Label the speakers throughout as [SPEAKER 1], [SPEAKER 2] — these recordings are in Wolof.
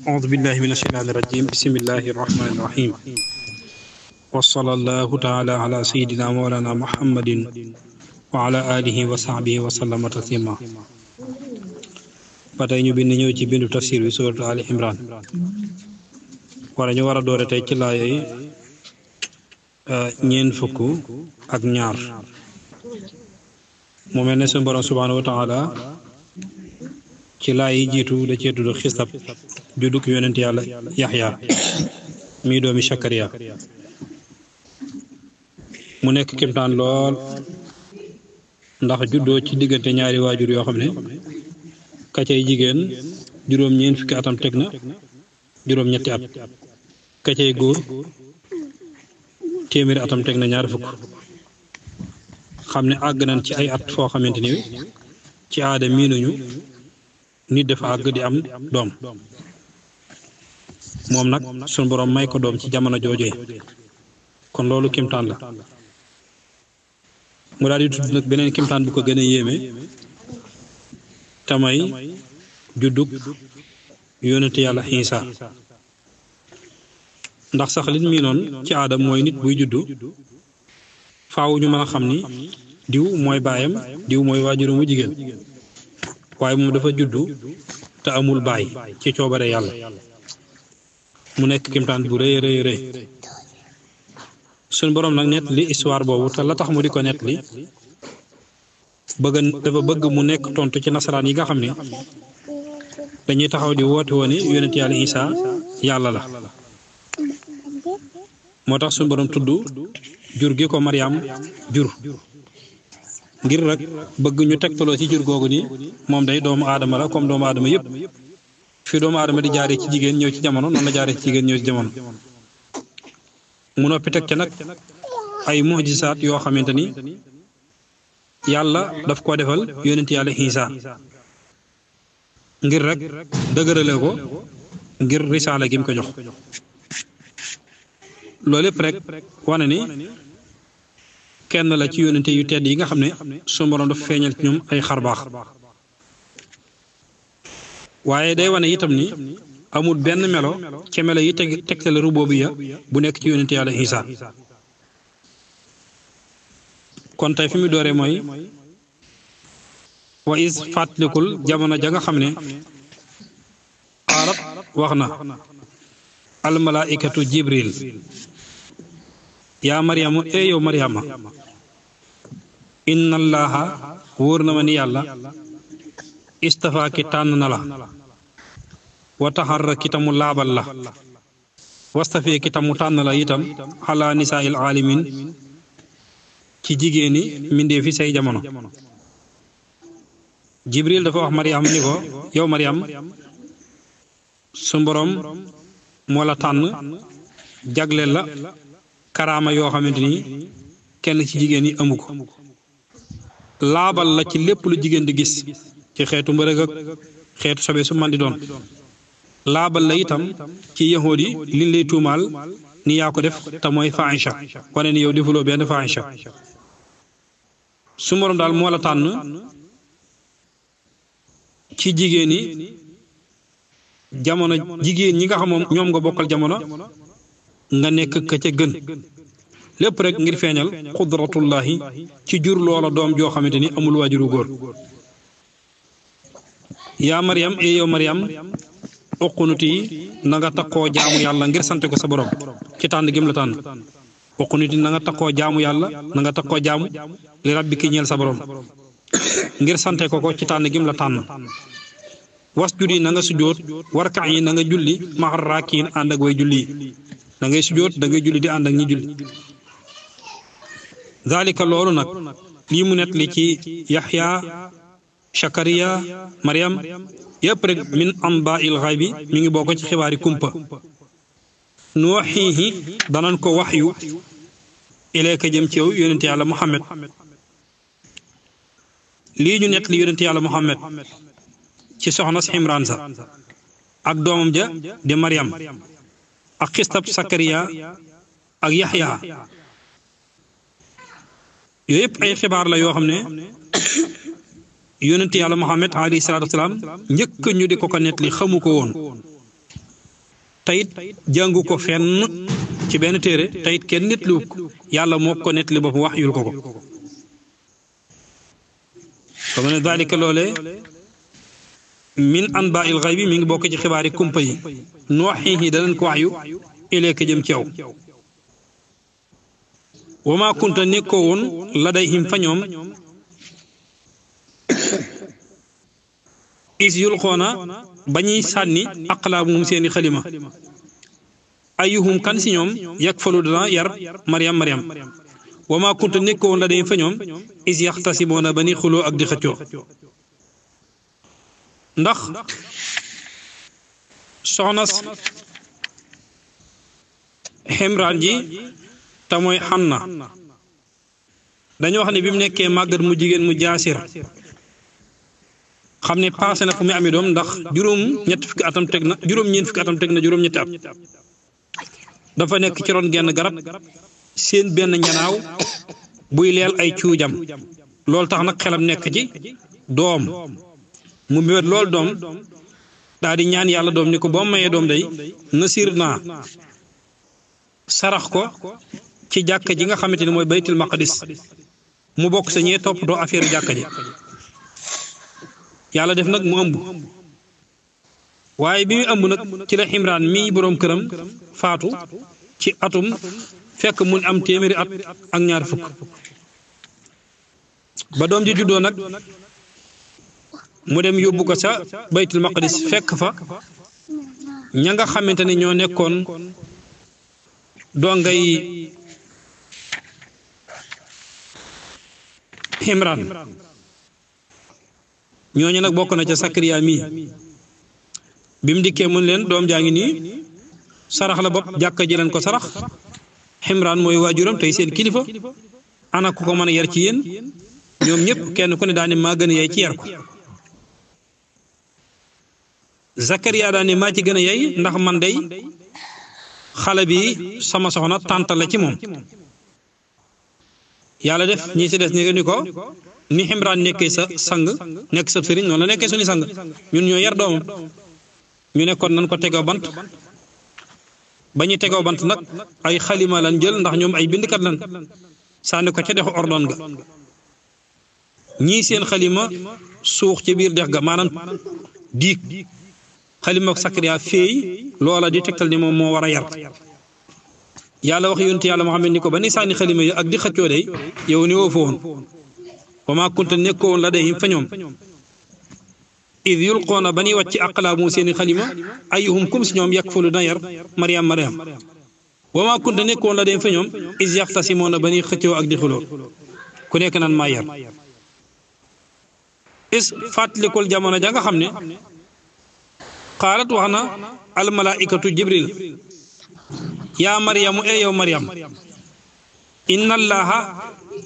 [SPEAKER 1] أعوذ بالله من الشيطان الرجيم بسم الله الرحمن الرحيم وصلى الله تعالى على سيدنا مولانا محمد وعلى آله وصحبه وسلم تسليما ba tey ñu bind ñëw ci bindu tafsir bi suuratu Ali Imran ñu war a doore tey ci laay ñeent fukk ak ñaar mu mel ne suñu borom subhaanahu wa taala ci laay yi jiitu da cee tudd xisab juddug yonent yàlla Yaxya mii doomi Sakariya mu nekk kimtaan lool ndax juddoo ci diggante ñaari waajur yoo xam ne ka cay jigéen juróom-ñeent fukki atam teg na juróom-ñetti at ka cay góor téeméeri atam teg na ñaar fukk xam ne àgg nañ ci ay at foo xamante ni ci aada miinuñu nit dafa àgg di am doom moom nag suñu borom may ko doom ci jamono joojee kon loolu kimtaan la mu daal di tudd nag beneen kimtaan bu ko gën a yéeme tamay juddug yonent yàlla Iisa ndax sax liñ mii noon ci aadam mooy nit buy juddu faaw ñu mën a xam ni diw mooy baayam diw mooy waajuram wu jigéen waaye moom dafa juddu te amul baay ci coobare yàlla mu nekk kimtaan bu rëy rëy rëy suñ boroom nag nett li histoire boobu te la tax mu di ko nett li dafa bëgg mu nekk tontu ci nasaraan yi nga xam ne dañuy taxaw di woote woon yonent yàlla Isa yàlla la moo tax suñu borom tudd jur gi ko Mariam jur ngir rek bëgg ñu tegtaloo ci jur googu ni moom day doomu aadama la comme doomu aadama yëpp fi doomu aadama di jaaree ci jigéen ñëw ci jamono noonu la jaaree ci jigéen ñëw ci jamono mu noppi teg ca nag ay mujisaat yoo xamante ni yàlla daf ko defal yonent yàlla Isa ngir rek dëgërale ko ngir risaala gi mu ko jox loolu lépp rek wane ni kenn la ci yonente yu tedd yi nga xam ne suñu borom dafa feeñal ci ñoom ay xarbaax waaye day wane itam ni amul benn melo ca melo yi tegtale rububiyya bu nekk ci yonente yàlla Isa kon tey fi mu dooree mooy wa is fàttalikul jamono ja nga xam ne xaalat wax na almalaikatu jibril yaa mariama ee yow mariama inna allaha wóor na ma ni yàlla istafaaki tànn na la wa taxarra ki tamu laabal la wastafee ki tamu tànn la itam ala nisaa'il aalamin ci jigéeni mbindee fi say jamono jibril dafa wax mariam ni ko yow mariam su mboroom moo la tànn jagleel la karaama yoo xamante ni kenn ci jigéen yi amu ko laabal la ci lépp lu jigéen di gis ci xeetu mbërëg ak xeetu sobe su man di doon laabal la itam ci yahood yi liñ lay tuumaal ni yaa ko def te mooy fahisha wane ni yow defuloo benn fahisha su mboroom daal moo la tànn ci jigéen yi jamono jigéen ñi nga xam ñoom nga bokkal jamono nga nekk ka ca gën lépp rek ngir feeñal qudratullahi ci jur loola doom joo xamante ni amul waajuru góor yaa Mariam e yow Mariam uqunuti na nga takkoo jaamu yàlla ngir sante ko sa borom ci tànn gim la tànn uqunuti na nga takkoo jaamu yàlla na nga takkoo jaamu li rabbiki ñeel sa borom ngir sante ko ci tànn gim la tànn wasjudi na nga sujjóot warka yi na nga julli maxar raakiin ànd ak way julli da ngay sujjóot da ngay julli di ànd ak ñi julli zalika loolu nag lii mu net li ci Yaxya Sakariya Mariam yëpp rek min anbaa'il ghaybi mi ngi bokk ci xibaari kumpa nuwaxiihi danañ ko waxyu ilayka jëm ci yow yonent yàlla Muhammad lii ñu net li yonent yàlla Muhammad ci soxna si Imraan sa ak doomam ja di Mariam ak xistab Sakariya ak Yaxya yooyu yëpp ay xibaar la yoo xam ne yonent yàlla Muhammad alayhi salaatu wasalaam njëkk ñu di ko nettali xamu ko woon tayit jàngu ko fenn ci benn téere tayit kenn nettaliwu ko yàlla moo ko nettali bopp wax yul ko ba mu ne daalika loole min anbaa il xaybi mi ngi bokk ci xibaari kumpa yi nuwaxihi danañ ko wax yu ilayka jëm ci yow wa maa kunta nekkoo woon ladayhim fa ñoom is yulqoona ba ñuy sànni aqlaamum seeni xalima ayuhum kan si ñoom yakfalu dana yar Maryam wa maa kunta nekkoo woon ladayhim fa ñoom is yaxtasimoona ba ni xuloo ak di xëccoo ndax soxna Ximraan ji te mooy Xanna dañu wax ne bi mu nekkee màggat mu jigéen mu jaasir xam ne paase na fu muy amee doom ndax juróom-ñeent fukki atam teg na juróom-ñetti at dafa nekk ci ron genn garab seen benn njanaaw buy leel ay cuujam loolu tax nag xelam nekk ci doom mu mébét loolu doom daal di ñaan yàlla doom ni ko boo mayee doom day nasir naa sarax ko ci jàkka ji nga xamante ni mooy baytul maqdis mu bokk sa ñee toppatoo affaire jàkka ji yàlla def nag mu ëmb waaye bi muy ëmb nag ci la Ximraan mii boroom këram faatu ci atum fekk mun am téeméeri at ak ñaar fukk ba doom ji juddoo nag mu dem yóbbu ko ca baytul maqdis fekk fa ña nga xamante ne ñoo nekkoon dongay Ximraan ñooñu nag bokk na ca Sakariya mii bi mu dikkee mun leen doom jaa ngi nii sarax la bopp jàkka ji leen ko sarax Ximraan mooy waajuram tey seen kilifa ana ku ko mën a yar ci yéen ñoom ñëpp kenn ku ne daane maa gën a yey ci yar ko Sakariya daane maa ci gën a yey ndax man day xale bi sama soxna tànta la ci moom yàlla def ñi si des ni ko ni Ximraan nekkee sa sang nekk sa sëriñ noonu la nekkee suñu sang ñun ñoo yar doomam ñu nekkoon nan ko tegoo bant ba ñu tegoo bant nag ay xalima lan jël ndax ñoom ay bindkat lan sànni ko ca dexu ordon ga ñii seen xalima suux ci biir dex ga maanaam diig xalima ak Sakariya féey loola di tegtal ni moom moo war a yar yàlla wax yonent yàlla Muhammad ni ko ba ni sànni xalima yi ak di xëccoo day yow ni woo fa woon wa maa kunta nekkoo woon ladayhim fa ñoom id yulqoona ba ñuy wàcc aqlaamu seeni xalima ayuhum kum si ñoom yakfulu na yar Maryam wa maa kunta nekkoo woon ladayhim fa ñoom is yaxtasimoona ba ñuy xëccoo ak di xuloo ku nekk naan maa yar is fàttalikul jamono ja nga xam ne qaalat wax na almalaikatu jibril yaa maryamu e yow maryam inna allaha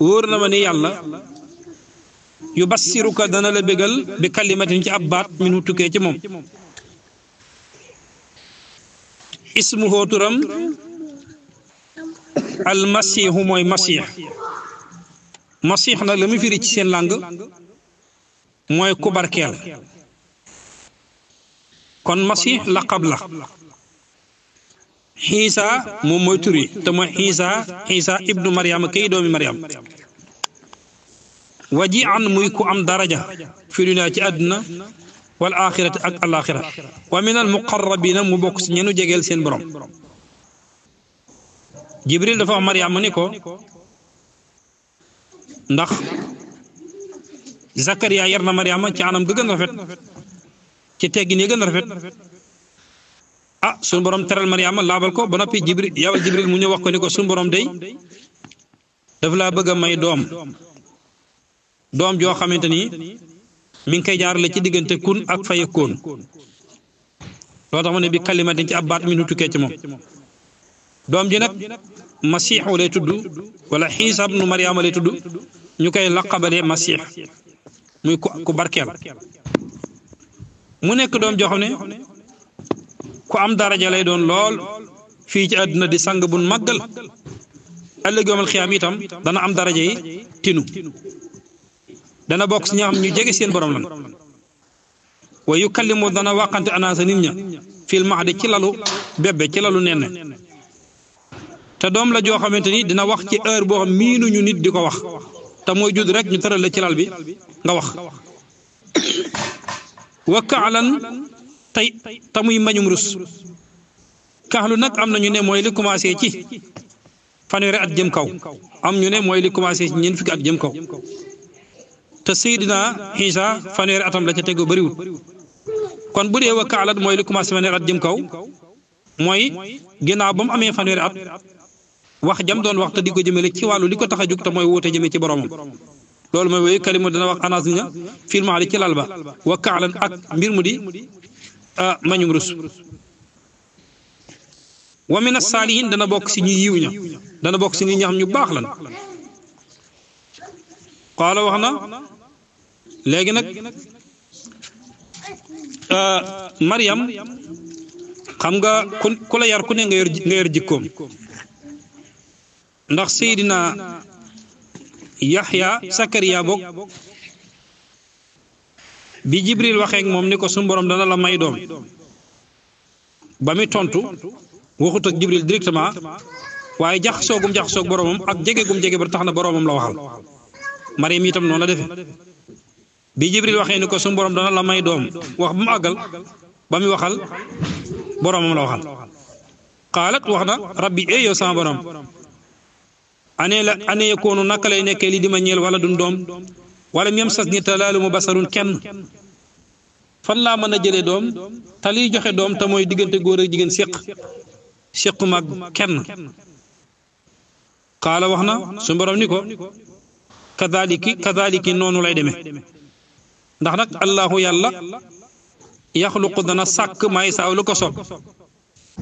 [SPEAKER 1] wóor na ma ni yàlla yubassiruka dana la bégal bi kalimatin ci ab baat min hu tukkee ci moom ismuhu turam almasihu mooy masix nag la mu firi ci seen làng mooy ku barkeel kon masix laqab la xiisa moom mooy turi te mooy xiisa ibnu Maryam kay doomi Maryam waji an muy ku am daraja fi dunya ci àdduna wal axirati ak alaxira wa min al muqarrabina mu bokk si ñenu jegeel seen borom Jibril dafa wax Maryam ni ko ndax Sakariya yar na Maryam ci anam ga gën rafet ci teggin yi gën rafet suñu borom teral Maryama laabal ko ba noppi Jibril mu ñëw wax ko ni ko suñu borom day daf laa bëgg a may doom joo xamante ni mi ngi koy jaarale ci diggante kun ak fayakoon loo tax mu ne bi kalimatin ci ab baat mi nu tukkee ci moom doom ji nag masiixu lay tudd wala xiisa ibnu Maryama lay tudd ñu koy laqabalee masiix muy ku barkeel mu nekk doom joo xam ne ku am daraja lay doon lool fii ci àdduna di sang bu màggal ëllëg yoomal xiyaam itam dana am daraja yi tinu dana bokk si ñi xam ñu jege seen borom lan wa yukallimu dana wàqante anaasa nit ña fil mahdi ci lalu bébé ci lalu nen te doom la joo xamante ni dina wax ci heure boo xam miinuñu nit di ko wax te mooy judd rek ñu tëral la ci lal bi nga wax wa kaalan tey te muy mañum rus kaxlu nag am na ñu ne mooy li commencé ci fanweeri at jëm kaw am ñu ne mooy li commencé ci ñeent fukki at jëm kaw te Seydina Isa fanweeri atam la ca tegu bëriwul kon bu dee wa kaalan mooy li commencé fanweeri at jëm kaw mooy ginnaaw ba mu amee fanweeri at wax jam doon wax te di ko jëmale ci wàllu li ko tax a jóg te mooy woote jëmee ci boromam loolu mooy woyu kalimu dana wax anaas ña filma di ci lal ba wa kaalan ak mbir mu di mañum rus wa min as-saalihin dana bokk si ñu yiw ña dana bokk si ñi ña xam ñu baax lan qaala wax na léegi nag Maryam xam nga ku la yar ku ne nga yor jikkoom ndax Seydina Yaxya Sakariya bokk bi Jibril waxee ak moom ni ko suñu borom dana la may doom ba muy tontu waxut ak Jibril directement waaye jaxasoog boromam ak jege gum jege ba tax na boromam la waxal Maryam itam noonu la defee bi Jibril waxee ni ko suñu borom dana la may doom wax bu mu àggal ba muy waxal boromam la waxal qaalat wax na rabbi yow sama borom ane yakoonu naka lay nekkee li di ma ñeel wala dun doom wala même sas ni talaalu mu basarun kenn fan laa mën a jëlee doom te liy joxe doom te mooy diggante góor ak jigéen séq mag kenn xaala wax na su borom ni ko kadhaliki noonu lay demee ndax nag allahu yàlla yaxluqu dana sàkk may saaw lu ko sob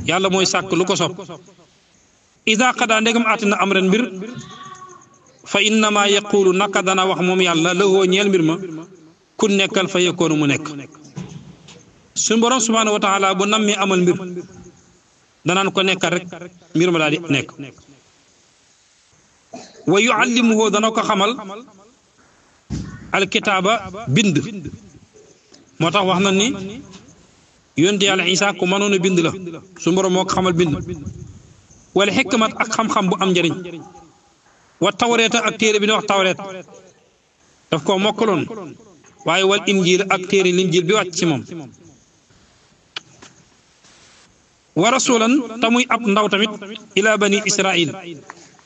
[SPEAKER 1] yàlla mooy sàkk lu ko sob ida xadaa ndegam àttina am ren mbir fa innama yaqulu naka dana wax moom yàlla lahoo ñeel mbir ma ku nekkal fa yëkkoonu mu nekk suñu borom subhaanahu wa taala bu nammee amal mbir danaan ko nekkal rek mbir ma daal di nekk wa yuallimuhu dana ko xamal alkitaaba bind moo tax wax na ni yonent yàlla Isa ku mënoon a bind la suñu borom moo ko xamal bind wala xikmat ak xam-xam bu am njëriñ wa tawreeta ak téere bi ne wax tawreet daf koo mokkaloon waaye wal injiil ak téere linjiil bi wàcc ci moom wa rasulan te muy ab ndaw tamit ila bani israil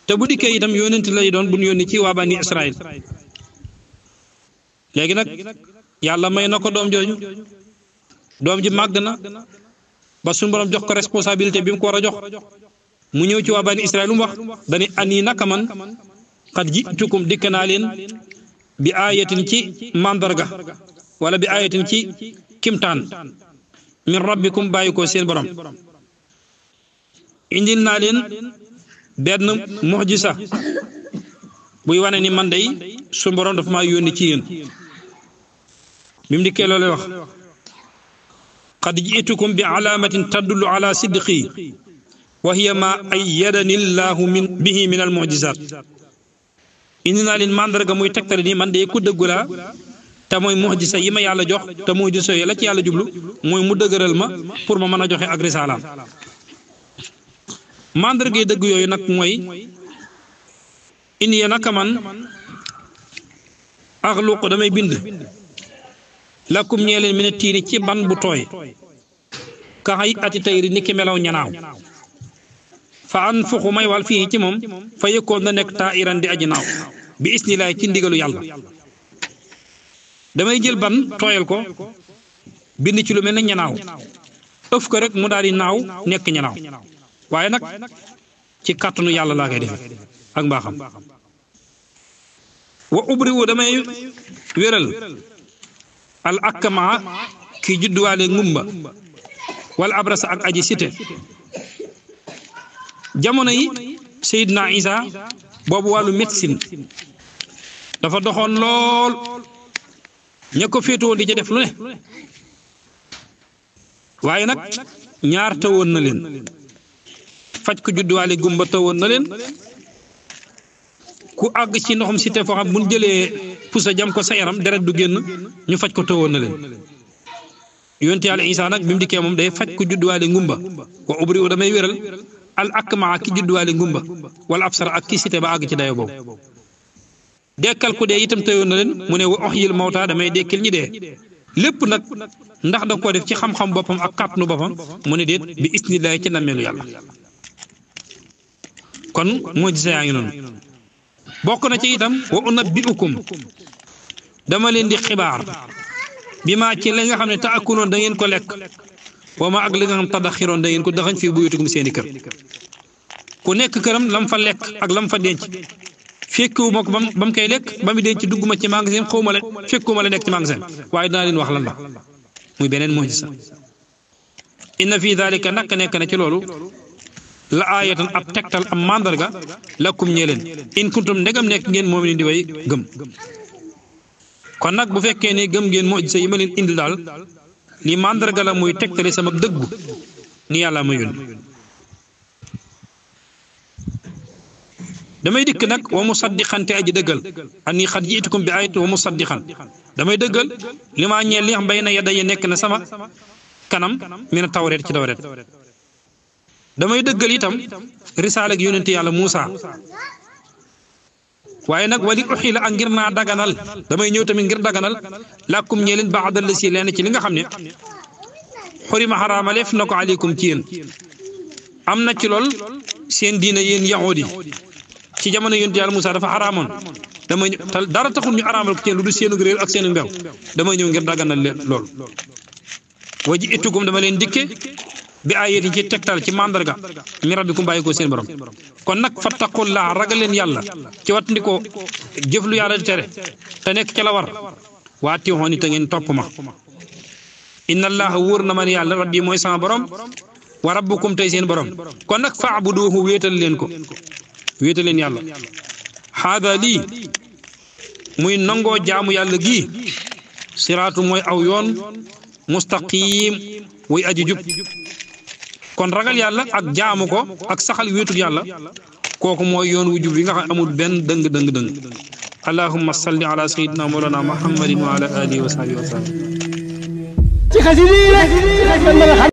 [SPEAKER 1] te bu dikkee itam yónent lay doon bu ñu yónni ci waa bani israil léegi nag yàlla may na ko doom jooju doom ji màgg na ba suñu borom jox ko responsabilité bi mu ko war a jox mu ñëw ci waa bani israil lu mu wax dani ani naka man xat jitukum dikk naa leen bi ayatin ci mandarga wala bi ayatin ci kimtaan min rabbikum bàyyi ko seen borom indil naa leen benn mu'jiza buy wane ni man day suñu borom dafa maa yónni ci yéen bi mu dikkee loolu wax xad jitukum bi alaamatin tadullu ala sidqi wa hiya ma ayyadani llahu bihi min al mu'jizat indi naa leen mandarga muy tegtale ni man de ku dëggu laa te mooy mu'jiza yi ma yàlla jox te mu'jiza yi la ci yàlla jublu mooy mu dëgëral ma pour ma mën a joxe ak risalaam mandarga yi dëgg yooyu nag mooy indi naka man axluq damay bind lakum ñee leen mi ne tiini ci ban bu tooy ka xay ati tayri ni ki melaw ñanaaw fa an fuxu may wal fii ci moom fa yëkkoon na nekk taa iran di aji naaw bi isnilaay ci ndigalu yàlla damay jël ban tooyal ko bind ci lu mel ne ñanaaw ëf ko rek mu daal di naaw nekk ñanaaw waaye nag ci kàttanu yàlla laa koy defe ak mbaaxam wa ubri wu damay wéral al akama ki judduwaale ngumba wala abrasa ak aji site jamono yi Seydina Isa boobu wàllu médecine dafa doxoon lool ña ko féetewoon di ca def lu ne waaye nag ñaar tawoon na leen faj ko judduwaale gumba tawoon na leen ku àgg ci ndoxum site foo xam bu ñu jëlee pusa jam ko sa yaram deret du génn ñu faj ko tëwoon na leen yonent yàlla Isa nag bi mu dikkee moom day faj ku judduwaale ngumba wa ubri u damay wéral al akmaa ki judduwaale ngumba wala absara ak ki cité ba àgg ci dayo boobu dekkal ku dee itam tëwoon na leen mu ne wa uhyil mawta damay dekkil ñi dee lépp nag ndax da koo def ci xam-xam boppam ak kàttanu boppam mu ne déet bi isnillahi ci nammeelu yàlla kon moo gisa yaa ngi noonu bokk na ci itam wa unabbiukum dama leen di xibaar bi maa ci li nga xam ne taakuloon da ngeen ko lekk wa ma ak li nga xam tadaxiroon da ngeen ko daxañ fii buyutikum seeni kër ku nekk këram lam fa lekk ak lam fa denc fekkewu ma ko ba mu koy lekk ba mu denc dugguma ci magasin xawma la fekkuma la nekk ci magasin waaye dinaa leen wax lan la muy beneen mujisa inna fii dalika nak nekk na ci loolu la aayatan ab tegtal am mandarga lakum ñee leen in kuntum ndegam nekk ngeen moom ni di way gëm kon nag bu fekkee ne gëm ngeen mujisa yi ma leen indi daal li mandarga la muy tegtale sama dëggu ni yàlla ma yónni damay dikk nag wa musaddiqan te aji dëggal ani xat jiitukum bi ayat wa musaddiqan damay dëggal li maa ñeel li xam bay na yedda yi nekk na sama kanam mi na tawreet ci tawreet damay dëggal itam risaale ak yonente yàlla Muusa waaye nag wali uxi la ak ngir naa daganal damay ñëw tamit ngir daganal làkkum ñee leen ba'dal la si leen ci li nga xam ne xurima xaraamaleef na ko aleykum ci yéen am na ci lool seen diina yéen yahuudi ci jamono yonent yàlla Moussa dafa xaraamoon damay ñëw te dara taxul ñu araamal ko ci lu du seenu réer ak seenu mbew damay ñëw ngir daganal leen lool wa ji'tukum dama leen dikke bi ayati ci tegtal ci mandarga mi rabbikum bàyyi ko seen borom kon nag fattaqullah ragal leen yàlla ci wattandikoo jëf lu yàlla di tere te nekk ca la war waa tiixoon te ngeen topp ma inna allaha wóor na man yàlla rabbi mooy sama borom wa rabbukum tey seen borom kon nag fa'buduhu wéetal leen ko wéetal leen yàlla haada lii muy nangoo jaamu yàlla gii siraatu mooy aw yoon mustaqim wuy aji jub kon ragal yàlla ak jaamu ko ak saxal wéetul yàlla kooku mooy yoon wu jub yi nga xam amul benn dëng allahumma salli ala sayyidina mawlana muhammadin wa ala alihi wa sahbihi wa sallam